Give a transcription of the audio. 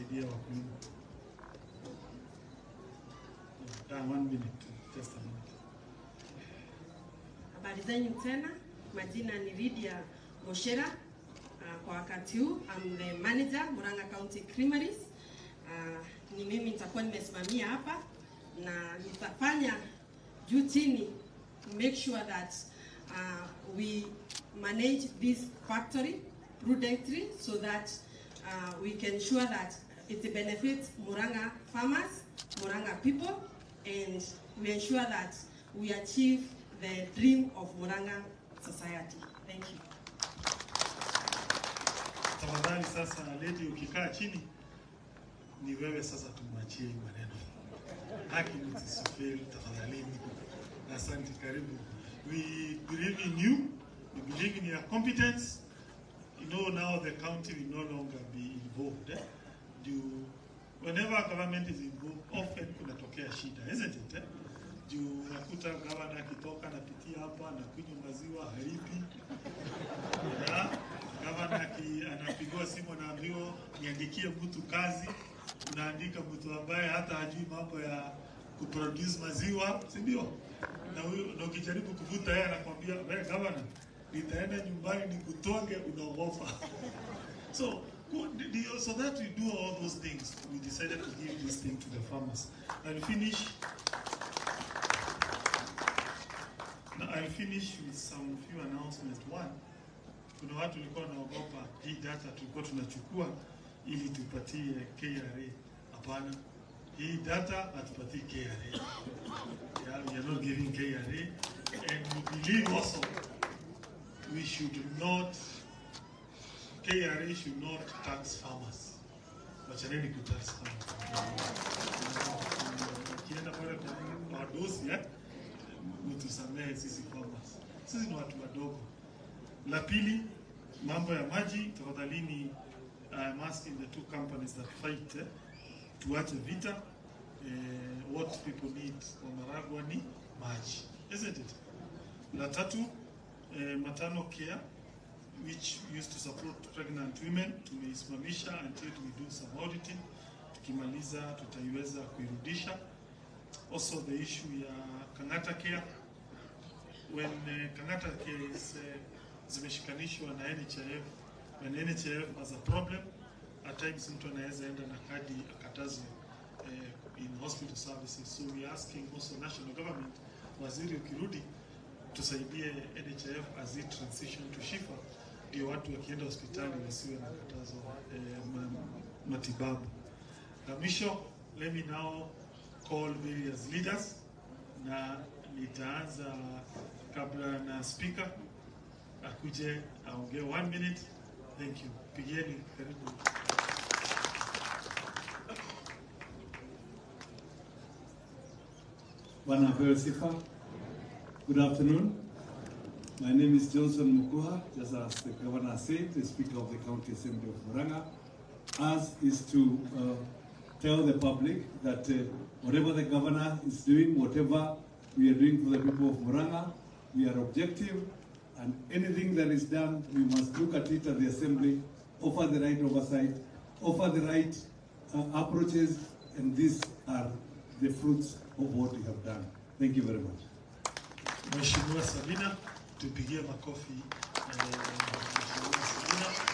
kusaidia wakulima. 1 minute, just a minute. Habari zenyu tena, majina ni Lydia Moshera. Kwa wakati huu I'm the manager Murang'a County Creameries. Ni mimi nitakuwa nimesimamia hapa na nitafanya juu chini make sure that we manage this factory prudently so that we can ensure that it benefits Murang'a farmers, Murang'a people, and we ensure that we achieve the dream of Murang'a society. Thank you. Tafadhali sasa lady, ukikaa chini ni wewe sasa, tumwachie hii maneno. Haki msisufeli tafadhalini. Asante, karibu. We believe in you. We believe in your competence. You know, now the county will no longer be involved. Eh? Whenever government is involved, often kunatokea shida, isn't it? Eh? Juu unakuta governor akitoka anapitia hapa anakunywa maziwa halipi. Yeah. Governor anapigwa simu anaambiwa niandikie mtu kazi, unaandika mtu ambaye hata hajui mambo ya kuproduce maziwa, si ndio? Na huyo na ukijaribu kuvuta yeye anakuambia wewe governor, nitaenda nyumbani nikutonge, unaogopa. So that we do all those things, we decided to give this thing to the farmers. I'll finish with some few announcements. One, kuna watu walikuwa wanaogopa hii data tulikuwa tunachukua ili tupatie KRA. Hapana, hii data hatupatii KRA. Yeah, we are not giving KRA, and we believe also we should not, KRA should not tax farmers. Wachaneni kutax farmers. Ukienda pale kwa wadosi, mtusamehe sisi farmers. Sisi ni watu wadogo. La pili, mambo ya maji, tafadhalini, I'm asking the two companies that fight, tuache vita. What people need wa Maragua ni maji, isn't it? La tatu, maternal care, which used to support pregnant women, tumeisimamisha until we do some auditing. Tukimaliza tutaiweza kuirudisha. Also the issue ya Kangata Care, when Kangata Care is zimeshikanishwa na NHIF, when NHIF has a problem, at times mtu anaweza enda na kadi akatazwe in hospital services. So we are asking also national government, waziri ukirudi, tusaidie NHIF as it transition to SHIFA, ndio watu wakienda hospitali wasiwe na katazo matibabu. Na mwisho, let me now call various leaders, na nitaanza kabla na speaker akuje aongee 1 minute. Thank you. Pigieni karibu. Bwana apewe sifa. Good afternoon. My name is Johnson Mukuha, just as the governor said, the Speaker of the County Assembly of Murang'a. As is to tell the public that whatever the governor is doing, whatever we are doing for the people of Murang'a, we are objective, and anything that is done, we must look at it at the assembly, offer the right oversight, offer the right approaches, and these are the fruits of what we have done. Thank you very much. Mheshimiwa Sabina, tupigie makofi. Mheshimiwa Sabina.